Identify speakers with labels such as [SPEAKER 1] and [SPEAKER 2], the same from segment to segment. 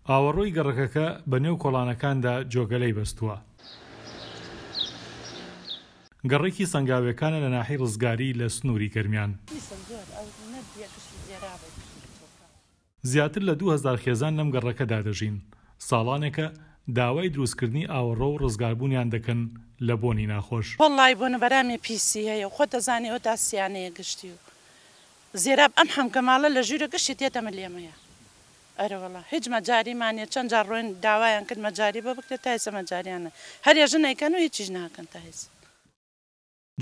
[SPEAKER 1] ئاوەڕۆی گەڕەکەکە بە نێو کۆڵانەکاندا جۆگەلەی بەستووە. گەڕەکی سەنگاوێکانە لە ناحیەی ڕزگاری لە سنووری گەرمیان. زیاتر لە 2000 خێزان لەم گەڕەکەدا دەژین، ساڵانێکە داوای دروستکردنی ئاوەڕۆ و ڕزگاربوونیان دەکەن لە بۆنی ناخۆش.
[SPEAKER 2] وەڵڵاهی بۆنە بەرامێ پیسی هەیە و خۆت دەزانی ئەوە داسیانەیە گشتی و زێراب ئەم حەمکە ماڵە لە ژوورە گشتی تێتە ملێمەیە ئەرەوەڵا هیچ مەجاریمان نیە چەند جار ڕۆین داوایان کرد مەجاری بۆ بکرێت تا ئێستا مەجاریان نە هەر ێژن ئەیکەن و هیچیش ناکەن تا ئێستا.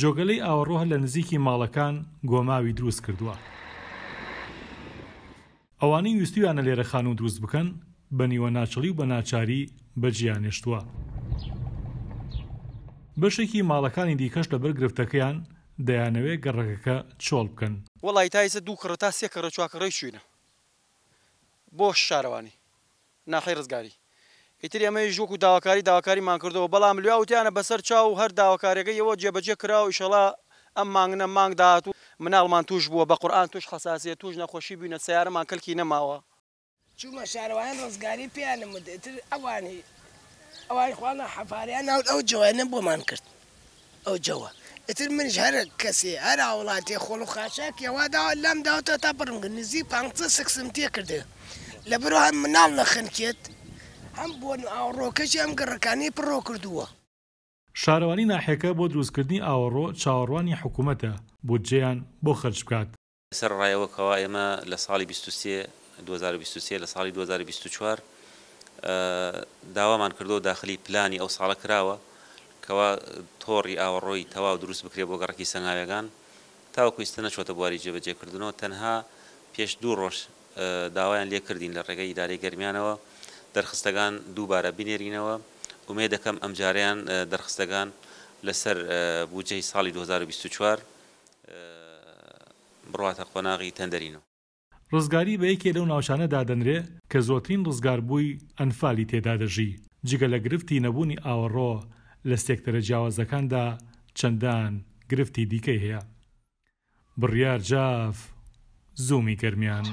[SPEAKER 1] جۆگەلەی ئاوەڕۆ هەر لە نزیکی ماڵەکان گۆماوی دروست کردووە. ئەوانەی ویستویانە لێرە خانوو دروست بکەن بە نیوە ناچڵی و بە ناچاری بەجێیان هێشتووە. بەشێکی ماڵەکانی دیکەش لەبەر گرفتەکەیان دەیانەوێ گەڕەکەکە چۆڵ بکەن.
[SPEAKER 3] وەڵایی تا ئیسە دوو کڕە تا سێ کەڕە چوار کەڕەی چوینە بۆ شارەوانی ناحیەی ڕزگاری ئیتر ئێمەیش وەکو داواکاری داواکاریمان کردەوە بەڵام لویا وتیانە بەسەر چاو هەر داواکاریەکەی ئێوە جێبەجێ کراوە ئیشەڵا ئەم مانگ نە مانگ داهاتوو مناڵمان توش بووە بە قورئان توش حەساسیەت توش نەخۆشی بوینە سەیارەمان کەلکی نەماوە.
[SPEAKER 4] چوومە شارەوانی ڕزگاری پێیانم وت ئیتر ئەوانی ئەوانی خوانا حەفاریان ناوت ئەو جەوانە بۆمان کرد ئەو جەوە ئیتر منیش هەر کەسێ هەر هاوڵاتیێ خۆڵ و خاشاکی وا داوە لام داوەتەوە تا پڕم کرد نزیک پانزە سکسم تێ کردێ لەبەرئەوە هەم مناڵ نەخنکێت هەم بۆن و ئاوەڕۆکەشی ئەم گەڕەکانەی پڕۆ کردووە.
[SPEAKER 1] شارەوانی ناحیەکە بۆ دروستکردنی ئاوەڕۆ چاوەڕوانی حکومەتە بودجەیان بۆ خەرج بکات.
[SPEAKER 5] سەرەڕای ئەوە کەوا ئێمە لە ساڵی 23 2023 لە ساڵی 2024 داوامان کردووە داخلی پلانی ئەو ساڵە کراوە کەوا تۆڕی ئاوەڕۆی تەواو دروست بکرێت بۆ گەڕەکی سەنگاوێگان تاوەکو ئیستە نەچۆتە بواری جێبەجێکردنەوە تەنها پێش دوو ڕۆژ داوایان لێکردین لە ڕێگەی ئیدارەی گەرمیانەوە دەرخستەگان دووبارە بنێرینەوە ئومێدەکەم ئەمجارەیان دەرخستەگان لەسەر بودجەی ساڵی 2024 بڕواتە قۆناغی تەندەرینەوە.
[SPEAKER 1] ڕزگاری بە یەکێ لەو ناوچانە دادەنرێ کە زۆرترین ڕزگاربووی ئەنفالی تێدا دەژی، جگە لە گرفتی نەبوونی ئاوەڕۆ لە سێکتەرە جیاوازەکاندا چەندان گرفتی دیکەی هەیە. بڕیار جاف، زوومی گەرمیان.